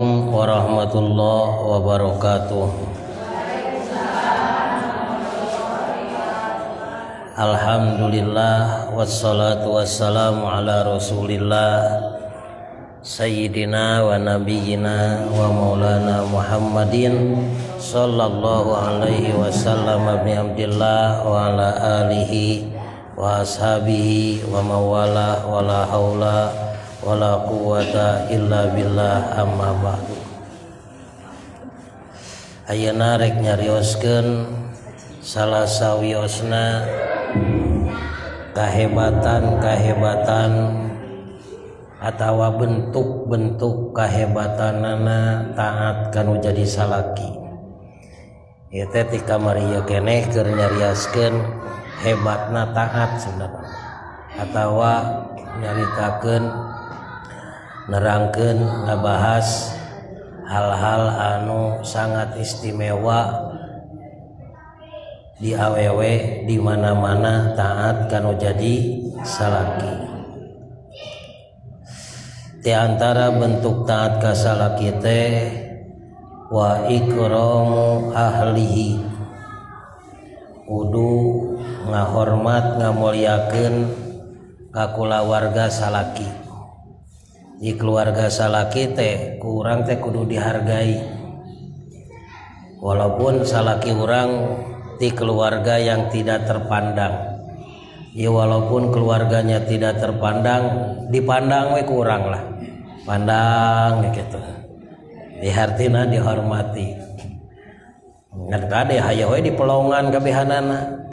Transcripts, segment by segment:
Warahmatullahi wabarakatuh. Alhamdulillah wassalatu wassalamu ala rasulillah sayyidina wa nabiyyina wa maulana Muhammadin sallallahu alaihi wasallam ibn Abdillah wa ala alihi wa ashabihi wa mawala wala haula wala quwata illa billah amma ba'du. Ayeuna rek nyarioskeun salah sawiosna kahebatan-kahebatan atawa bentuk-bentuk kahebatanana taat kanu jadi salaki. Ieu teh ti kamari ieu keneh keur nyarioskeun hebatna taat sebenarna atawa nyaritakeun nerangkeun ngabahas hal-hal anu sangat istimewa di awewe di mana-mana taat kanu jadi salaki. Di antara bentuk taat ka salaki teh wa ikramu ahlihi, kudu ngahormat ngamuliakeun ka kulawarga salaki. Di keluarga salaki teh kurang teh kudu dihargai, walaupun salaki urang di keluarga yang tidak terpandang. Ya walaupun keluarganya tidak terpandang, dipandang we kurang lah, pandang gitu, dihartina dihormati. Ngan kade hayo we di pelongan kabehanana,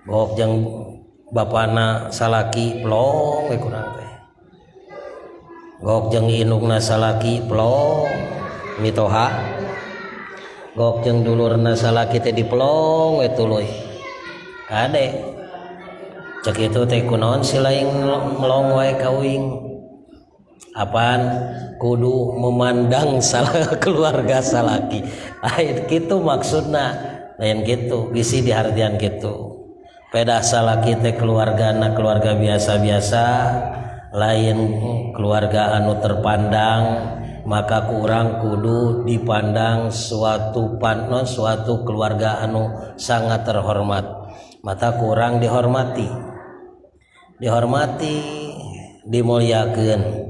gok jeung bapana salaki pelong we kurang teh, gok jeung indungna salaki pelong mitoha, gok jeung dulurna salaki teh dipelong we tuluy. Kade cek itu teh kunaon si lain melong wae ka uing, apaan kudu memandang salah keluarga salaki. Lain kitu maksudna, lain kitu bisi dihartian kitu. Pedah salaki teh keluargana keluarga biasa-biasa, lain keluarga anu terpandang, maka kurang kudu dipandang suatu panon suatu keluarga anu sangat terhormat, mata kurang dihormati, dihormati dimuliakeun.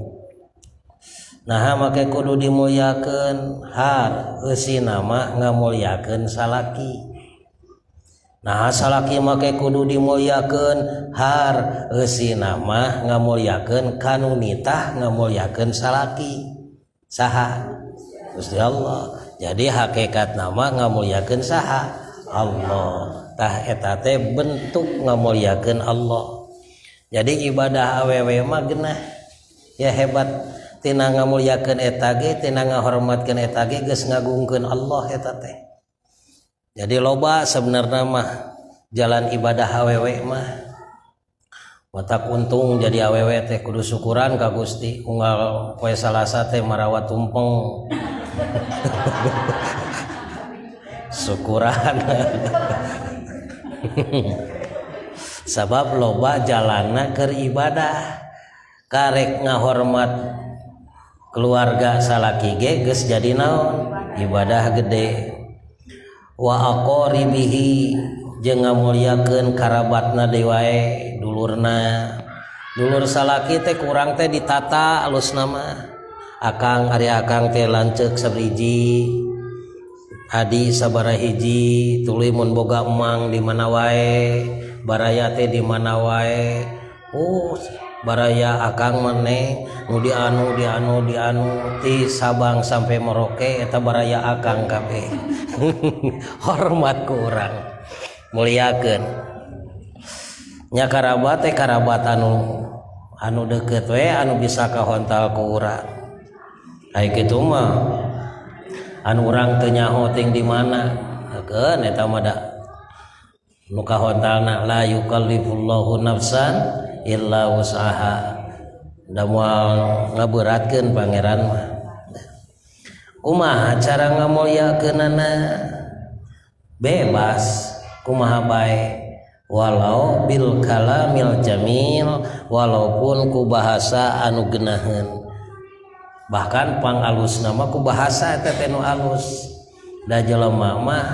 Nah make kudu dimuliakeun har eusi nama ngamuliakeun salaki. Nah salaki make kudu dimuliakeun har eusi nama ngamuliakeun kanunitah ngamuliakeun salaki saha Gusti Allah. Jadi hakikat nama ngamuliakeun saha Allah. Tah eta teh bentuk ngamuliakeun Allah. Jadi ibadah awewe mah geunah ya hebat, tina ngamuliakeun eta ge tina ngahormatkeun eta ge geus ngagungkeun Allah eta teh. Jadi loba sebenarnya mah jalan ibadah awewe mah. Matak untung jadi awewe teh kudu syukuran ka Gusti, unggal poe Salasa teh marawat tumpeng. Syukuran. Sabab loba jalanna keur ibadah, karek ngahormat keluarga salaki ge geus jadi naon ibadah gede. Wa aqaribihi jeung ngamuliakeun karabatna deui wae dulurna. Dulur salaki teh kurang teh ditata alusna mah. Akang ari akang teh lanceuk sabriji, adi sabaraha hiji, tuluy mun boga emang di mana wae, baraya teh di mana wae. Baraya akang maneh nu di anu di anu di anu ti Sabang sampai Merauke eta baraya akang kabeh. Hormat ku urang, muliakeun. Nya karabat teh karabat anu deukeut we anu bisa kahontal ku urang. Ai kitu mah anu urang teu nyaho ting di mana. Keun eta mah da nu kahontalna la yukallifullahu nafsan illa wus'aha. Da moal ngaberatkeun pangeran mah. Kumaha cara ngamuliakeunana? Bebas kumaha bae, walau bil kalamil jamil, walaupun ku bahasa anu geunaheun. Bahkan pangalusna mah ku bahasa eta teh nu alus. Da jelema mah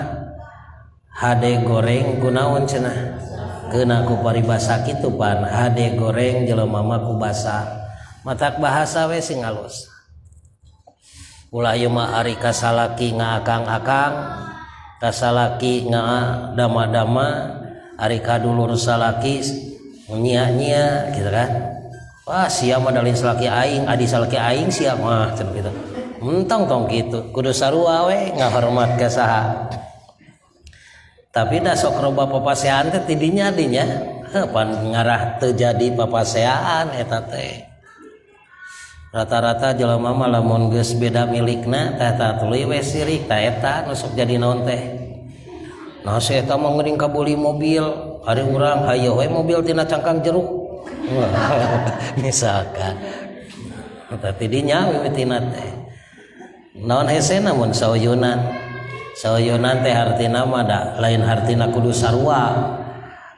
hade goreng kunaon cenah. Keuna ku paribasa kitu pan hade goreng jelema mah ku basa. Matak bahasa we sing alus. Ulah ieu mah ari kasalaki ngaakang-akang, kasalaki ngadama-dama, ari kadulur salaki nyia-nyia gitu kan. Wah sia mah dalin salaki aing, adi salaki aing sia mah cenah gitu. Mentong tong kitu, kudu sarua we ngahormat ka saha. Tapi da sok loba papaseaan teh tidinya dinya, heuh pan ngarah teu jadi papaseaan eta teh. Rata-rata jelema mah lamun geus beda milikna tah eta tuluy we sirik tah eta nu sok jadi naon teh. Nah si eta mah geuning kabeli mobil, ari urang hayoh we mobil tina cangkang jeruk. Misalkan eta tidinya mimitina teh. Naon hesena mun sauyunan. Sauyunan teh hartina mah da lain hartina kudu sarua.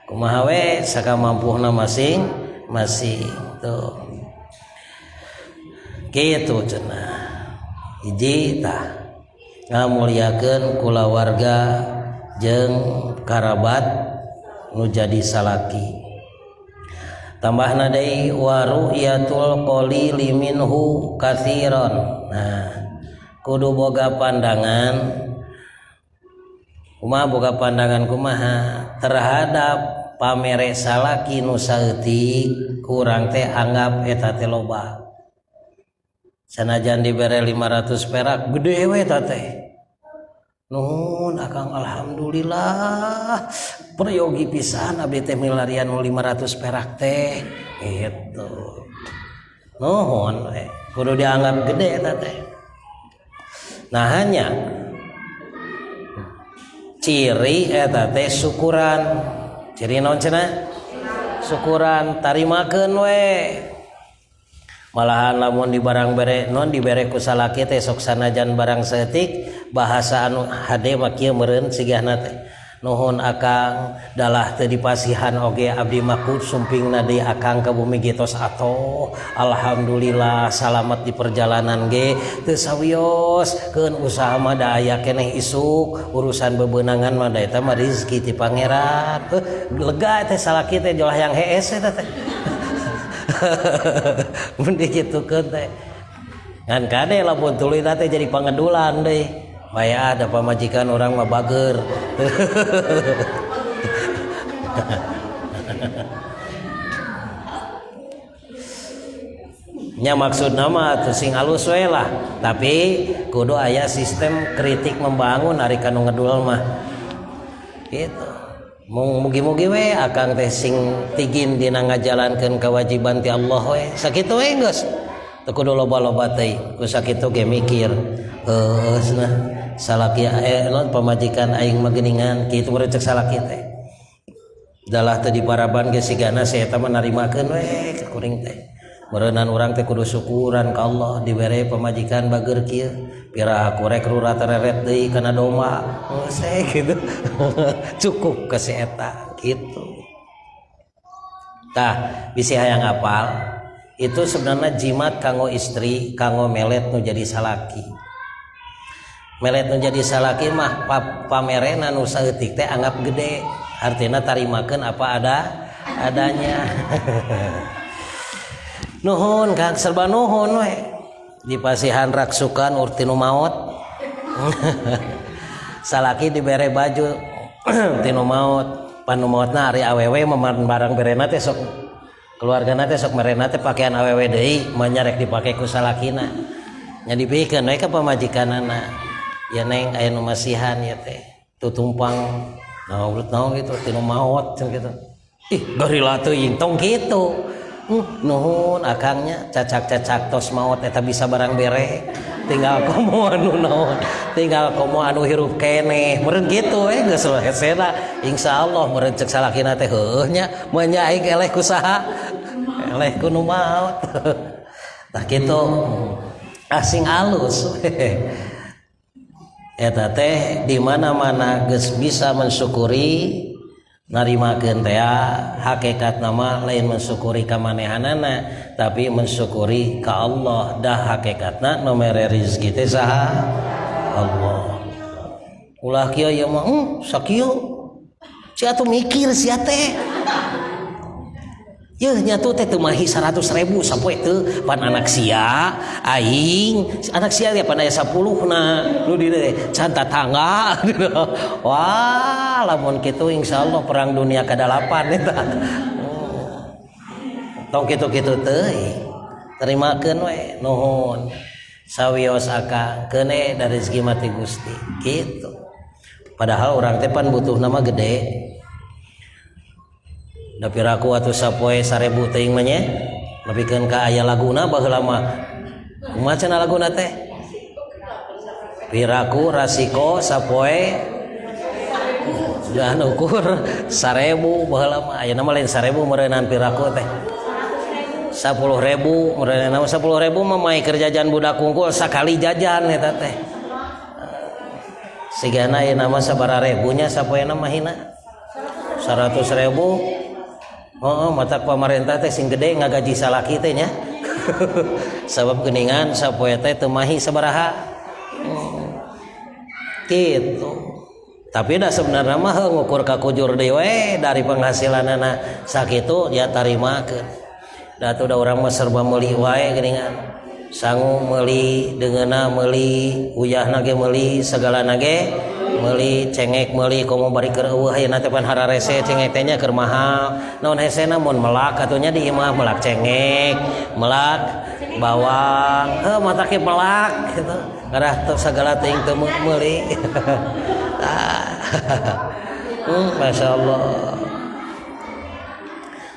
Kumaha we sakamampuhna masing-masing tuh. Kitu cenah. Hiji tah ngamuliakeun kulawarga jeung karabat nu jadi salaki. Tambahna deui wa ru'yatul qalili minhu katsiran. Nah, kudu boga pandangan. Kumaha boga pandangan kumaha terhadap pamere salaki nu saeutik kurang teh anggap eta teh loba. Sanajan dibere 500 perak gede we eta teh. Nuhun akang alhamdulillah peryogi pisan abdi teh milarian nu 500 perak teh gitu. Nuhun we kudu dianggap gede eta teh. Nah hanya ciri eta teh syukuran. Ciri naon cenah? Syukuran tarimakeun we. Malahan lamun di barang bere non dibere ku salaki teh sok sanajan barang saeutik bahasa anu hade mah kieu meureun sigahna teh. Nuhun akang dalah teu dipasihan oge abdi mah ku sumpingna deui akang ka bumi ge tos atoh. Alhamdulillah salamet di perjalanan ge teu sawios keun usaha mah da aya keneh isuk urusan bebenangan mah da eta mah rezeki ti pangeran. Lega teh salaki teh jolah yang hees eta teh. Mun dikitukeun teh ngan kade lamun tuluy teh jadi pangedulan deui. Baya ada pamajikan orang mah bager. Nya maksudna mah atuh sing alus we lah, tapi kudu aya sistem kritik membangun ari kanu ngedul mah. Gitu. Mugi-mugi we akang teh sing tigin dina ngajalankeun kewajiban ti Allah we. Sakitu we geus. Teu kudu loba-loba teuing. Ku sakitu ge mikir. Heueuh cenah salaki non pamajikan aing mah geuningan kitu meureun cek salaki teh. Dalah teu diparaban ge sigana si eta mah narimakeun we ka kuring teh. Meureunnan urang teh kudu syukuran ka Allah dibere pamajikan bager kieu. Pira aku rek rurat reret deui kana domba. Geus gitu. Cukup ka si eta kitu. Tah bisi hayang apal itu sebenarnya jimat kanggo istri kanggo melet nu jadi salaki. Melet nu jadi salaki mah pamerena nu saeutik teh anggap gede, artina tarimakeun apa ada adanya. Nuhun Kang serba nuhun we. Dipasihan raksukan urti nu maot. Salaki dibere baju tinu maot, pan nu maotna ari awewe mah barang berena teh sok keluargana teh sok merena teh pakaian awewe deui mah nyarek dipake ku salakina. Nya dipikeun we ka pamajikanana. Ya neng aya nu masihan ya teh tutumpang naon naon gitu tinu maot cenah gitu. Ih gorila teuing tong kitu. Nuhun akangnya cacak-cacak tos maot eta bisa barang bere tinggal komo anu naon tinggal komo anu hirup keneh meureun kitu we geus hesena insyaallah meureun cek salakina teh heueuh nya mun nya aing eleh ku saha eleh ku nu maot. Tah kitu asing alus. Eta teh di mana-mana geus bisa mensyukuri Narimakeun teh hakikat nama lain mensyukuri ka manehanana, tapi mensyukuri ka Allah. Dah hakikatna nu mere rezeki teh saha? Allah. Ulah kieu ieu mah, sakieu sia atuh mikir sia teh. Yeuh nya tuh teh teu mahi 100 ribu sapoe teu, pan anak sia aing, anak sia ya pan aya 10 na nu di dieu can tatangga. Wah, lamun kitu insyaallah perang dunia ka-8 eta. Tong kitu-kitu teuing, terimakeun we, nuhun sawios akang keune da rezeki mah ti Gusti kitu. Padahal urang teh pan butuhna mah gede. Da piraku atuh sapoe 1000 teuing mah nya, nepikeun ka aya laguna baheula mah. Kumaha cenah laguna teh? Piraku rasiko sapoe dan ukur 1000 baheula mah. Ayeuna mah lain 1000 meureunan piraku teh. 10.000 meureunan mah. 10.000 mah mai keur jajan budak kungkul sakali jajan eta teh. Sigana ayeuna mah sabaraha rebunya sapoena mah hina? 100.000. Oh, matak pamarentah teh sing gede ngagaji salaki teh nya. Sabab geuningan sapoe teh teu mahi sabaraha. Gitu. Tapi dah sebenarnya mah ngukur ka kujur deui we dari penghasilanana sakitu ya tarimakeun. Da atuh da urang mah serba meuli wae geuningan. Sangu meuli, deungeunna meuli, uyahna ge meuli, sagalana ge meuli, cengek meuli, komo bari keur eueuh ayeuna teh pan hararese cengek teh nya keur mahal. Naon hesena mun melak atuh nya di imah, melak cengek, melak bawang, heuh matak ge melak gitu. Ngarah teu sagala teuing teu meuli. Masya Allah.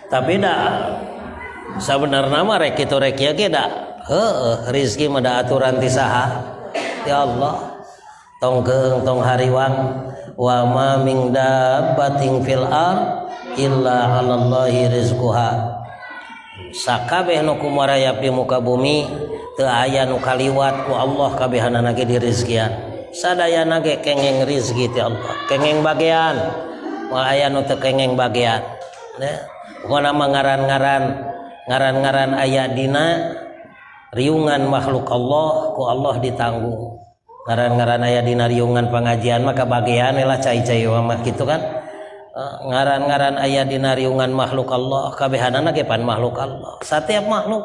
Tapi da sabenerna mah rek kitu rek kieu ge da heueuh rezeki mah da aturan ti saha? Ti Allah. Tong keung tong hariwang, wa ma min dabbatin fil ard illa 'alallahi rizquha. Sakabeh nu kumarayap di muka bumi teu aya nu kaliwat ku Allah, kabehanana ge dirizkian. Sadayana ge kengeng rizki ti Allah, kengeng bagian. Moal aya nu teu kengeng bagian. Ya. Pokona mah ngaran-ngaran aya dina riungan makhluk Allah ku Allah ditanggung. Ngaran-ngaran aya dina riungan pengajian mah kabagian lah cai-cai mah kitu kan. Ngaran-ngaran aya dina riungan makhluk Allah, kabehanana ge pan makhluk Allah. Setiap makhluk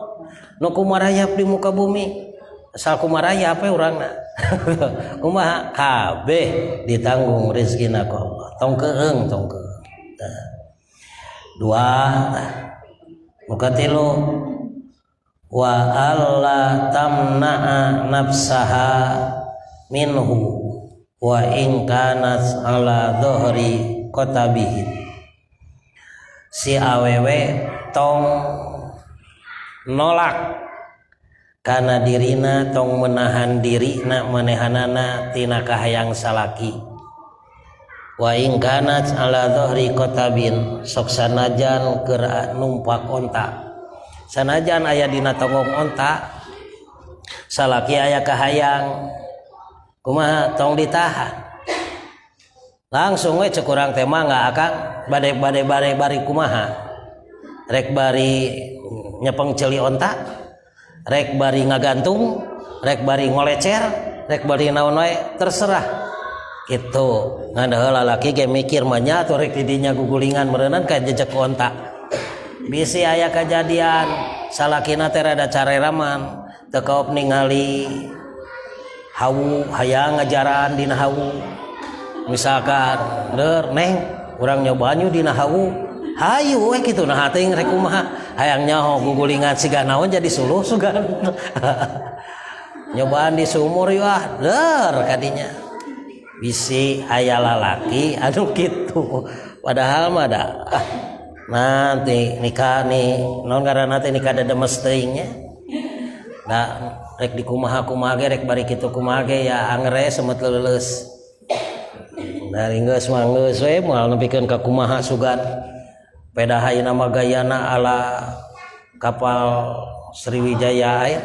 nu kumarayap di muka bumi asal kumarayap we urangna. Kumaha kabeh ditanggung rezekina ku Allah. Tong keung, tong keung. Tah. Dua tah. Nu katilu, wa alla tamna'a nafsaha minhu wa in kanat ala dhahri qatabihi. Si awewe tong nolak kana dirina, tong menahan dirina manehanana tina kahayang salaki. Wa in kanat ala dhahri qatabin, sok sanajan keur numpak onta, sanajan aya dina tonggong onta salaki aya kahayang kumaha, tong ditahan langsung we. Cek urang teh mah nggak akan bade bade bade bari kumaha, rek bari nyepeng ceuli onta, rek bari ngagantung, rek bari ngolecer, rek bari naon wae terserah gitu. Ngan heula lalaki ge mikir mah nya atuh rek didinya gugulingan meureunan ka jejek onta. Bisi aya kejadian salakina teh rada careraman, teu kaop ningali hawu, hayang ngajaran dina hawu misalkan. "Leur neng, urang nyobaan yuk dina hawu." "Hayu we," kitu. Nah teuing rek kumaha, hayang nyaho gugulingan siga naon jadi suluh sugan. "Nyobaan di sumur yuk ah, leur kadinya." Bisi aya lalaki anu kitu, padahal mah da ah, nanti nikah nih naon ngaranna teh, nikah dedemes teuing nya. Da rek dikumaha kumaha ge, rek bari kitu kumaha ge, ya angger semut leuleus. Dari geus mah geus we, moal nepikeun ka kumaha sugan. Pedah ayeuna mah gayana ala kapal Sriwijaya aya.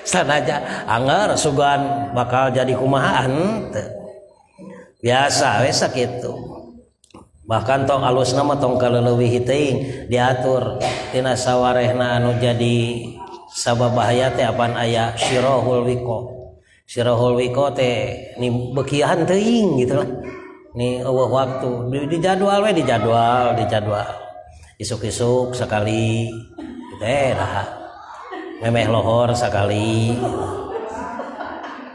Sanaja anger sugan bakal jadi kumaha henteu. Biasa we sakitu. Bahkan tong alusna mah tong kaleulewihi teuing diatur tina sawarehna anu jadi sabab bahaya teh apan aya syirahul wiqo. Syirahul wiqo teh ni beukian teuing gitu lah. Ni eueuh waktu di jadwal we di jadwal. Isuk-isuk sekali teh dah. Memeh lohor sekali.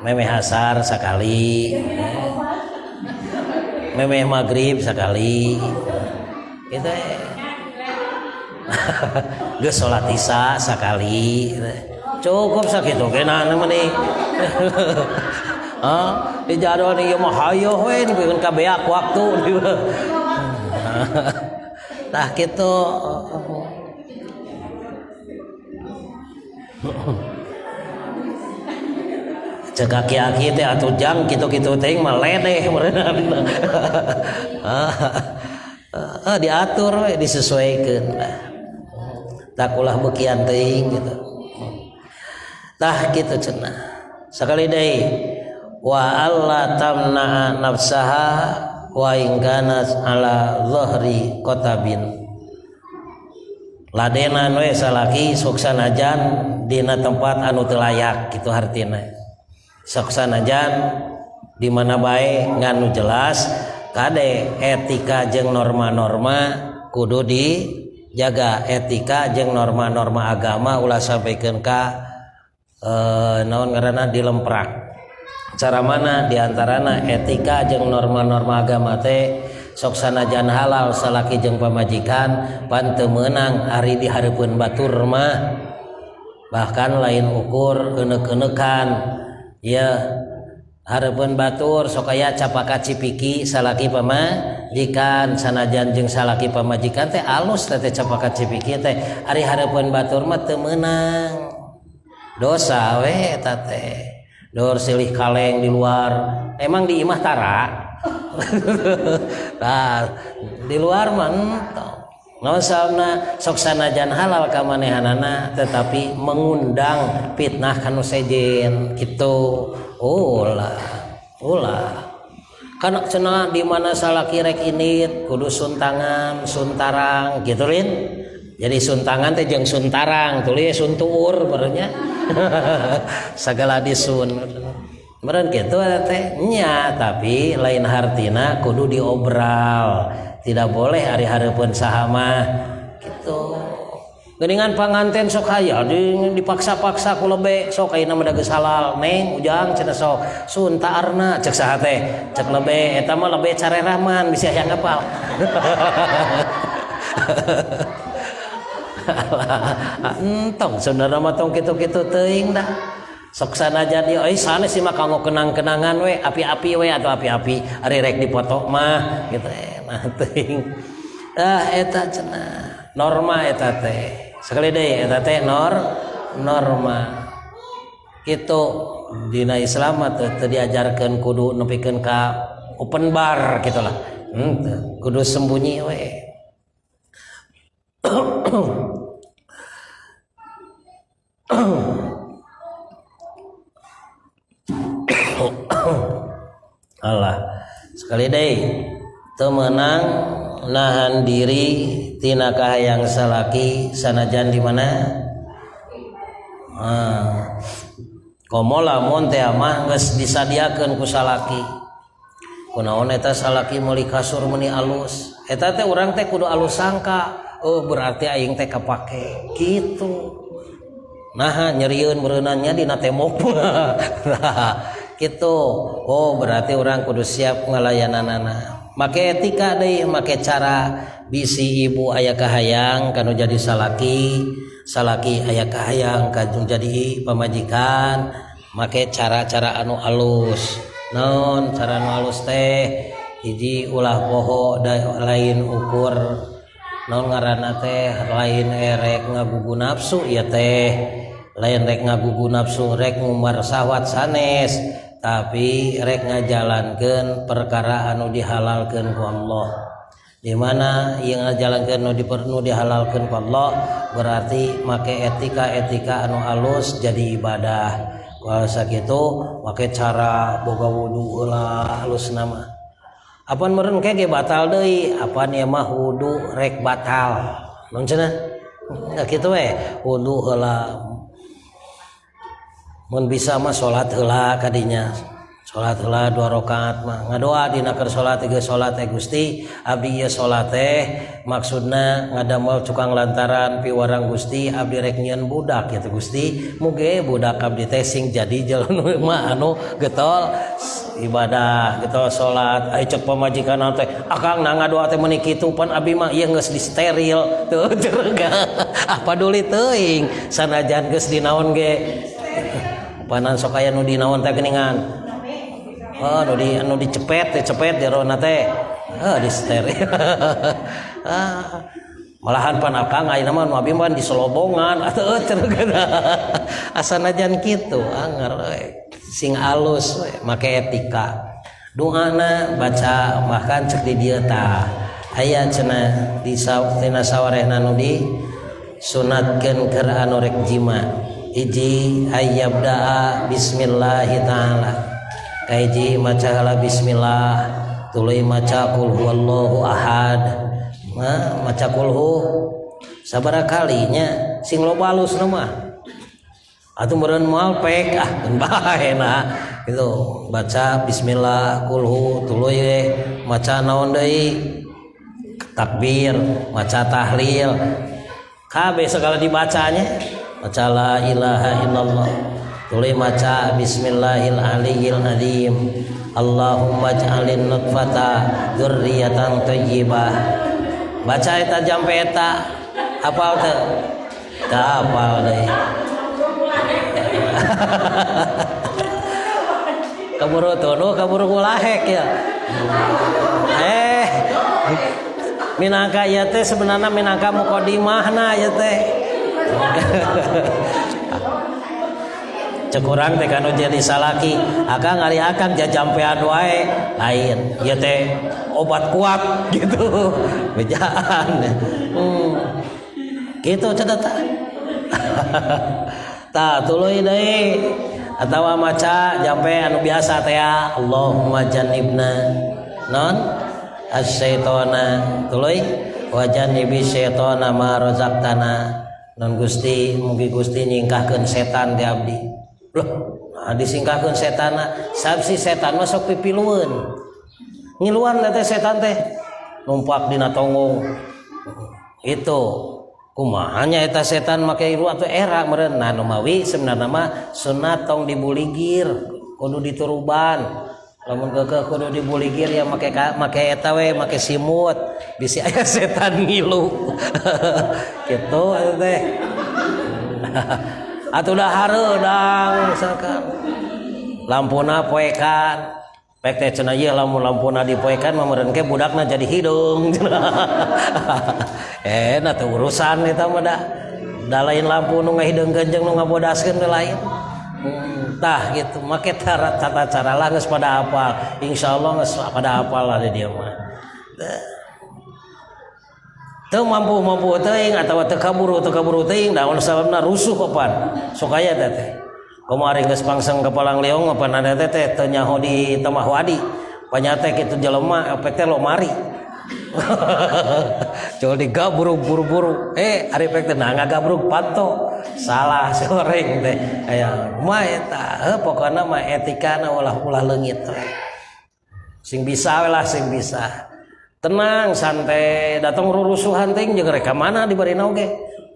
Memeh asar sekali. Memeh maghrib sekali gitu geus salat isya sekali cukup sakitu geuna mah nih. Ah, di jadwal nih mah hayoh we dipikeun ka beak waktu. Tah kitu. Cek aki-aki teh atuh jang kitu-kitu teh mah ledeh meureun. Diatur we disesuaikeun lah. Tak ulah beukian teuing gitu. Tah kitu cenah. Sakali deui wa alla tamna nafsaha wa in kana ala dhahri qatabin. Ladenan we salaki sok sanajan dina tempat anu teu layak kitu hartina. Sok sanajan di mana bae ngan jelas kade etika jeung norma-norma kudu dijaga, etika jeung norma-norma agama ulah sampaikan ka naon ngaranna dilemprak. Cara mana diantarana etika jeung norma-norma agama teh sok sanajan halal salaki jeung pamajikan pan teu meunang ari di hareupeun batur mah, bahkan lain ukur euneuk-eunekan. Ya hareupeun batur sok aya capaka cipiki salaki pamajikan sanajan jeung salaki pamajikan teh alus teh capaka cipiki teh ari hareupeun batur mah teu meunang dosa we eta teh dor silih kaleng di luar emang di imah tara. Nah, di luar mah entong naon sababna sok sanajan halal ka manehanana tetapi mengundang fitnah kanu sejen kitu. Ulah ulah kan cenah di mana salaki rek init kudu suntangan suntarang kitu rin. Jadi suntangan teh jeung suntarang tuluy suntuur berenya. Sagala disun meureun kitu teh nya, tapi lain hartina kudu diobral. Tidak boleh ari hareupeun saha mah kitu. Geuningan panganten sok aya dipaksa-paksa ku lebe sok ayeuna mah da geus halal neng ujang cenah sok suntaarna cek saha teh cek lebe eta mah lebe carerahman bisa hayang apal. Entong saudara mah tong kitu-kitu teuing dah. Sok sanajan ieu euy sanes sih mah kanggo kenang-kenangan we api-api we atau api-api ari rek dipoto mah gitu nah teuing. Ah eta cenah norma eta teh. Sekali deui eta teh norma. Kitu dina Islam mah teu diajarkeun kudu nepikeun ka open bar kitu lah. Kudu sembunyi we. Allah sekali deui teu meunang nahan diri tina kahayang salaki sanajan di mana. Komo lamun teh mah geus disadiakeun ku salaki kunaon eta salaki meuli kasur meuni alus eta teh urang teh kudu alus sangka oh berarti aing teh kapake kitu. Nah nyerieun meureunannya dina tembok. Gitu. Oh berarti orang kudu siap ngalayananana. Make etika deui, make cara bisi ibu aya kahayang kanu jadi salaki, salaki aya kahayang kanu jadi pamajikan, make cara-cara anu alus. Naon cara anu alus teh? Hiji ulah poho lain ukur naon ngaranna teh lain erek ngagugu nafsu ieu teh. Lain rek ngagugu nafsu rek ngumbar sahwat sanes, tapi rek ngajalankeun perkara anu dihalalkeun ku Allah. Di mana ieu ngajalankeun nu dihalalkeun ku Allah berarti make etika-etika anu alus jadi ibadah. Kalau sakitu make cara boga wudu heula alus nama. Apan meureun ke ge batal deui, apan ieu mah wudu rek batal. Naon cenah? Enggak kitu we, wudu heula. Mun bisa mah salat heula kadinya. Salat heula 2 rakaat mah. Ngadoa dina keur salat geus salat teh Gusti, abdi ieu salat teh maksudna ngadamel cukang lantaran piwarang Gusti, abdi rek nyieun budak kitu Gusti. Muge budak abdi teh sing jadi jelema mah anu getol ibadah, getol salat. Ai cek pamajikan teh, akang na ngadoa teh meuni kitu pan abdi mah ieu geus disteril. Teu cerega. Ah paduli teuing sanajan geus dinaon ge. Panan sok aya nu dinaon teh geuningan. Oh, nu dicepet, dicepet jerona teh. Oh, disteril. Ah, malahan pan akang ayeuna mah nu abi mah diselobongan atuh cenah. Asanajan kitu anger we. Sing alus we, make etika. Doana baca bahkan cek di dieu tah. Aya cenah di tina sawarehna nu di sunatkeun keur anu rek jima. Hiji ayyabdaa bismillahi taala. Kahiji maca heula bismillah, tuluy maca qul huwallahu ahad. Nah, maca kulhu sabaraha kalinya sing loba alusna mah. Atuh meureun moal pek ah keun bae na gitu. Baca bismillah kulhu tuluy maca naon deui? Takbir, maca tahlil. Kabeh segala dibacanya. Maca la ilaha illallah. Tuluy maca bismillahil aliyil azim. Allahumma ij'alin nutfata dzurriyyatan thayyibah. Baca eta jampe eta hafal teu? Teu hafal deui. Kaburu tunduh kaburu ngulahek ya. Minangka ieu teh sebenarna minangka mukadimahna ieu teh. Cek urang teh kanu jadi salaki, akang ari akang jajampean wae, lain ieu teh obat kuat gitu. Bejaan. Gitu cenah tah. Tah tuluy deui atawa maca jampe anu biasa teh ya, Allahumma jannibna non asyaitona tuluy wa jannibi syaitona ma razaqtana. Non Gusti mugi Gusti nyingkahkeun setan ti abdi. Loh, nah disingkahkeun setanna, sabab si setan mah sok pipilueun. Ngiluan teh setan teh numpak dina tonggong. Itu kumaha nya eta setan make ilu atuh era meureun. Nah nu mawi sebenarna mah sunat tong dibuligir, kudu dituruban. Lamun keukeuh kudu dibuligir ya make make eta we, make simut, bisi aya setan ngilu. Kitu atuh teh. Atuh dah hareudang misalkan lampuna poekan pek teh cenah ieu lamun lampuna dipoekan mah meureun ke budakna jadi hidung. Nah teu urusan eta mah da lain lampu nu ngahideungkeun jeung nu ngabodaskeun teh lain. Tah gitu make tata cara lah geus pada hafal, insyaallah geus pada hafal lah di dieu mah. Teu mampu-mampu teuing atawa teu kaburu teuing da sababna rusuh opan sok aya teh teh. Kamari geus pangseng ka Palang Liong opan ada teh teh teu nyaho di Tamah Wadi. Panyate kitu jelema efek teh lomari. Jol digabrug buru-buru. Ari pek teh nah ngagabrug panto. Salah soreng teh. Aya mah eta heuh pokona mah etikana ulah-ulah leungit. Sing bisa we lah sing bisa. Tenang santai datang rurusuhan teh jeung rek ka mana dibarina oge.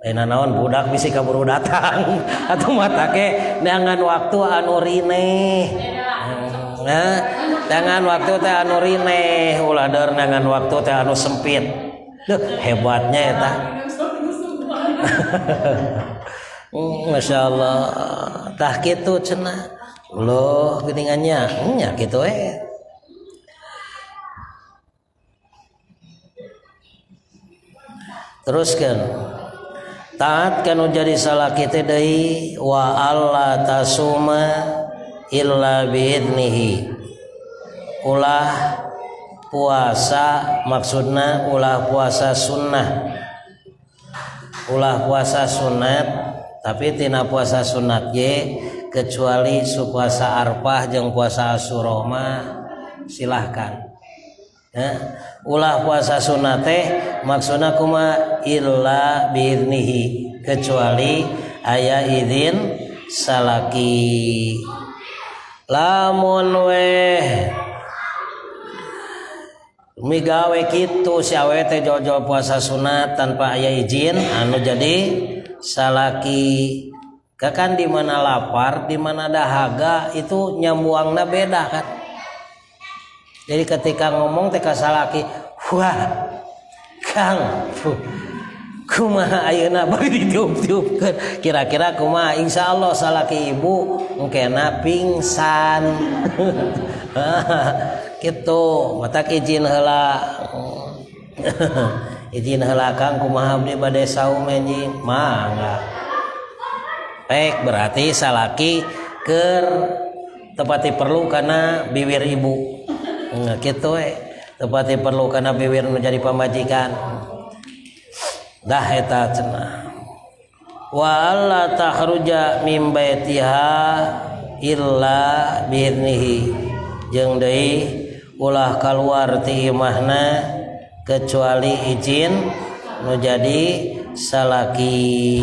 Lain naon budak bisi kaburu datang atuh mata ke neangan waktu anu rineh. Nah, neangan waktu teh anu rineh ulah deur neangan waktu teh anu sempit. Duh, hebatnya eta. Masya Allah. Tah kitu cenah. Loh geuningannya nya kitu we. Teruskan taat kanu jadi salaki teh deui wa alla tasuma illa biidnihi. Ulah puasa maksudna ulah puasa sunnah. Ulah puasa sunat tapi tina puasa sunat ge kecuali puasa Arfah jeung puasa Asyura mah silahkan. Ya. Ulah puasa sunat teh maksudna kumaha illa biiznihi, kecuali aya izin salaki. Lamun weh migawe kitu si awewe teh jol-jol puasa sunat tanpa aya izin anu jadi salaki. Kan di mana lapar, di mana dahaga itu nyambuangna beda kan. Jadi ketika ngomong teh ka salaki, wah Kang, kumaha ayeuna bari ditiup-tiupkeun. Kira-kira kumaha? Insyaallah salaki ibu engkena pingsan. Gitu, matak izin heula. Izin heula Kang, kumaha abdi bade saum enjing? Mangga. Baik, berarti salaki keur tepati perlu karena biwir ibu. Nggak gitu we. Tepati perlu karena biwir menjadi pamajikan. Dah eta cenah. Wa alla takhruja mim baitiha illa biiznihi. Jeung deui ulah kaluar ti imahna kecuali izin nu jadi salaki.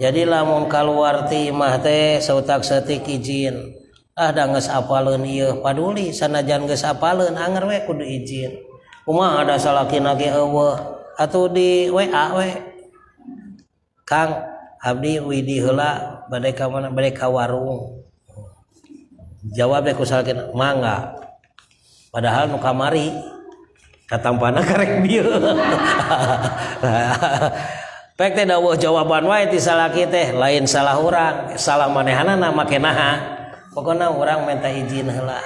Jadi lamun kaluar ti imah teh sautak saeutik izin. Ah da geus apaleun ieu paduli sanajan geus apaleun anger we kudu izin. Kumaha da salakina ge eueuh atuh di WA we. Kang abdi widi heula bade ka mana, bade ka warung. Jawab ku salakina mangga. Padahal nu kamari katampana karek bieu. Pek teh dawuh jawaban wae ti salaki teh lain salah urang, salah manehanana make naha. Pokona urang minta izin heula.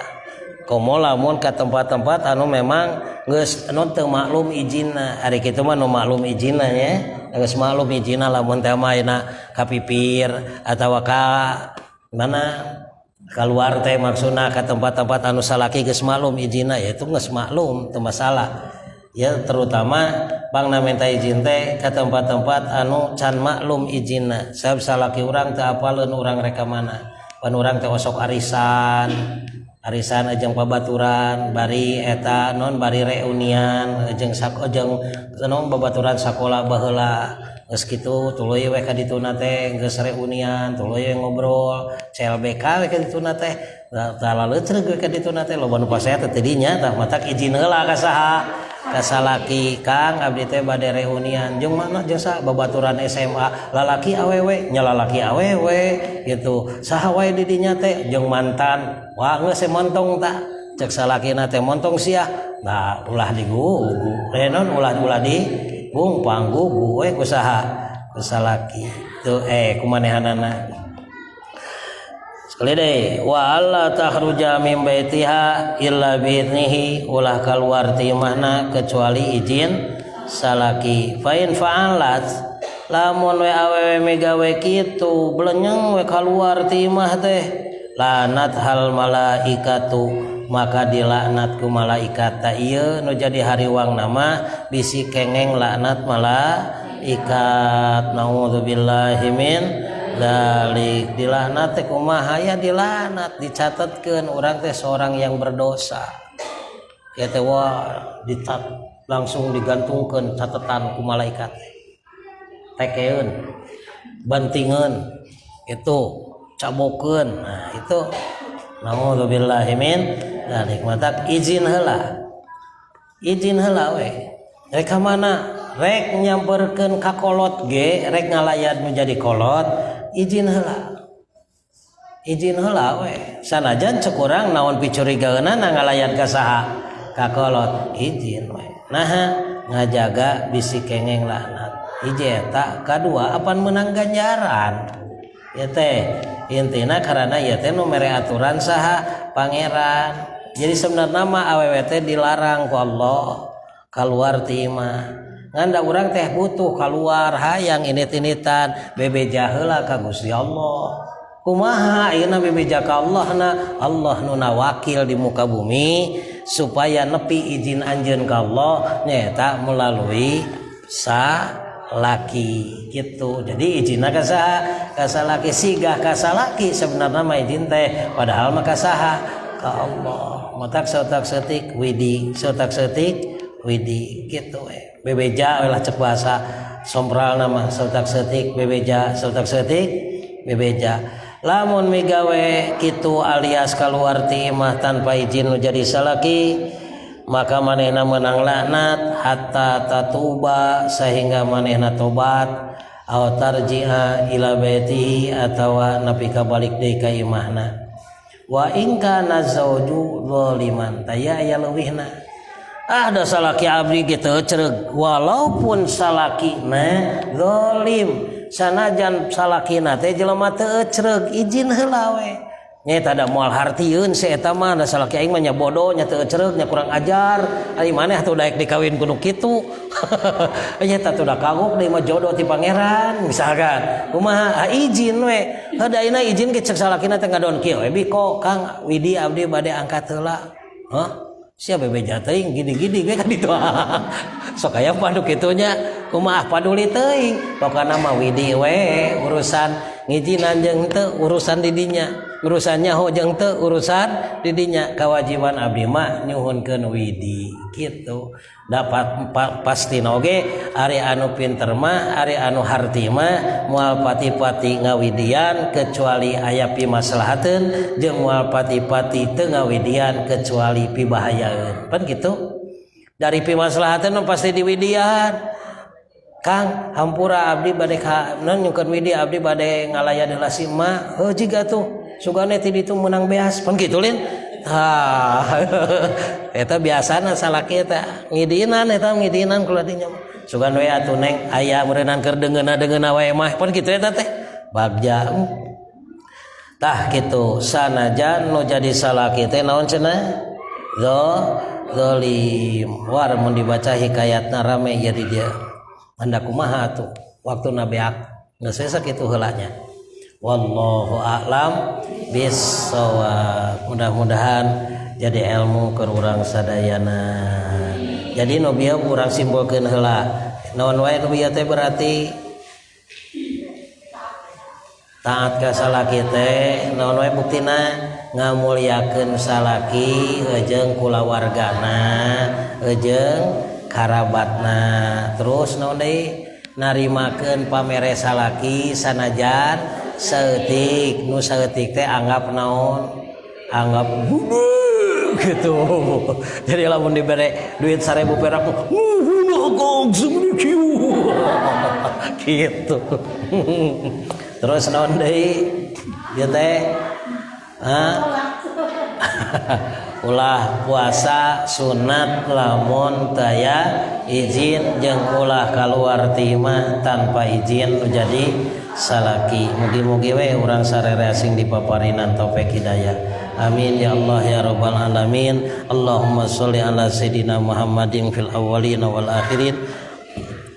Komo lamun ka tempat-tempat anu memang geus anu teu maklum izinna. Ari kitu mah nu maklum izinna nya. Geus maklum izinna lamun teh mah ayeuna ka pipir atawa ka mana keluar teh maksudna ka tempat-tempat anu salaki geus maklum izinna, ya itu geus maklum teu masalah. Ya terutama pangna minta izin teh ka tempat-tempat anu can maklum izinna. Sabab salaki urang teu apaleun urang rek ka mana. Pan urang teh osok arisan, arisan jeung pabaturan bari eta non bari reunian jeung jeung non babaturan sakola baheula. Geus kitu tuluy we ka dituna teh geus reunian, tuluy ngobrol CLBK we ka dituna teh. Tah laleuceuk we ka dituna teh loba nu pasea teh dinya tah matak izin heula ka saha? Ka salaki. Kang abdi teh bade reunian jeung mana jeung saha? Babaturan SMA lalaki awewe nya lalaki awewe gitu. Saha wae di dinya teh jeung mantan. Wah geus montong tah cek salakina teh montong sia. Nah ulah digugu. Non ulah di gumpang gugu we ku saha? Ku salaki. Tuh kumanehanana. Sekali deh, wa alla takhruja min baitiha illa biiznihi, ulah keluar ti imahna kecuali izin salaki. Fa in fa'alat, lamun we awewe migawe kitu blenyeng we keluar ti imah teh, lanat hal malaikatu, maka dilaknat ku malaikat. Ta ieu nu jadi hariwang nama bisi kengeng laknat malaikat. Naudzubillahi min dalik. Dilaknat teh kumaha ya? Dilaknat dicatatkeun urang teh seorang yang berdosa. Ya teh wah dicat langsung digantungkeun catatan ku malaikat. Tekeun, bantingeun, itu cabokeun. Nah itu naudzubillahi min dzalik. Matak izin heula. Izin heula we. Rek ka mana? Rek nyamperkeun ka kolot ge, rek ngalayat menjadi kolot, izin heula. Izin heula we. Sanajan cek urang naon picurigaeunana ngalayat ka saha? Ka kolot, izin we. Naha ngajaga bisi kengeng laknat. Hiji eta, kadua apan menang ganjaran. Ya teh intina karena ya teh nu mere aturan saha? Pangeran. Jadi sebenarnya mah awewe teh dilarang ku Allah keluar ti imah. Ngan da urang teh butuh keluar hayang init-initan bebeja heula ka Gusti Allah. Kumaha ayeuna bebeja ka Allah na? Allah nu nawakil di muka bumi supaya nepi izin anjeun ka Allah nyaeta melalui salaki gitu. Jadi izinna ka saha? Ka salaki. Sigah ka salaki sebenarnya mah izin teh, padahal mah ka saha? Ka Allah. Matak saeutik saeutik widi, saeutik saeutik widi gitu we. Bebeja we lah cek bahasa sompral nama saeutik saeutik bebeja, saeutik saeutik bebeja. Lamun migawe kitu alias kaluar ti imah tanpa izin nu jadi salaki, maka manehna menang laknat hatta tatuba sehingga manehna tobat aw tarji'a ila baitihi atawa nepi ka balik deui ka imahna. Wa in kana zauju zaliman taya aya leuwihna. Ah da salaki abdi ge teu cereg walaupun salakina zalim sanajan salakina teh jelema teu ecreg izin heula we. Nya da moal hartieun si eta mah da salaki aing mah nya bodoh nya teu ecreg nya kurang ajar ari maneh atuh daek dikawin kudu kitu. Nya eta tuh da kagok deui mah jodoh ti pangeran misalkan kumaha izin we. Heuh da ayeuna izin ge cek salakina teh ngadon kieu we biko Kang Widi abdi bade angkat heula. Hah? Sia bebeja teuing gidi-gidi ge ka ditu. Sok aya padu kitu nya kumaha paduli teuing pokona mah Widi we urusan ngijinan jeung teu urusan di dinya urusan nyaho jeung teu urusan di dinya kewajiban abdi mah nyuhunkeun Widi kitu. Dapat pasti oge ari anu pinter mah ari anu harti mah moal pati-pati ngawidian kecuali aya pimaslahateun jeung moal pati-pati teu ngawidian kecuali pibahayaeun pan kitu. Dari pimaslahateun pasti diwidian. Kang hampura abdi bade ka non nyungkeun widi abdi bade ngalaya heula si emak heuh jiga tuh sugane ti ditu meunang beas pan kitu lin. Tah eta biasana salaki eta ngidinan eta ngidinan kula dinya sugan we atuh neng aya meureunnan keur deungeuna-deungeuna wae mah pan kitu eta teh bagja. Tah kitu sanajan nu jadi salaki teh naon cenah zalim war mun dibaca hikayatna rame ieu di dieu anda kumaha atuh waktuna beak geus we sakitu heula nya. Wallahu a'lam bissawab. Mudah-mudahan jadi ilmu keur urang sadayana. Jadi nu bieu urang simpulkeun heula. Naon wae nu bieu teh berarti taat ka salaki teh naon wae buktina ngamuliakeun salaki jeung kulawargana jeung karabatna. Terus naon deui narimakeun pamere salaki sanajan saeutik nu saeutik teh anggap naon anggap gede gitu. Jadi lamun dibere duit 1000 perak gitu. Terus naon deui ieu teh ulah puasa sunat lamun taya izin jeung ulah kaluar ti imah tanpa izin nu jadi salaki. Mugi-mugi we urang sarere asing dipaparinan taufik hidayah. Amin ya Allah ya rabbal alamin. Allahumma sholli ala sayidina Muhammadin fil awwalin wal akhirin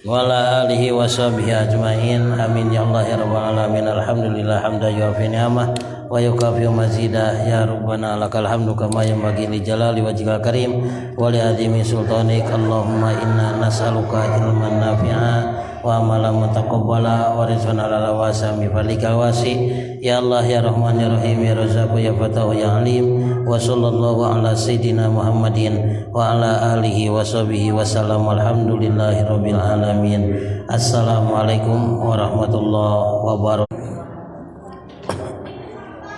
wa ala alihi wa sahbihi ajmain. Amin ya Allah ya rabbal alamin. Alhamdulillah hamdan yuafi ni'amah wa yukafi mazida ya rabbana lakal hamdu kama yanbaghi li jalali wajhikal karim wa li azimi sultanik. Allahumma inna nas'aluka ilman nafi'a wa amalan mutaqabbala wa rizqan halala wasi'an min fadlikal wasi. Ya Allah ya Rahman ya Rahim ya Razzaq ya Fattah ya Alim. Wa sallallahu ala sayidina Muhammadin wa ala alihi wa sahbihi wa sallam. Alhamdulillahi rabbil alamin. Assalamualaikum warahmatullahi wabarakatuh.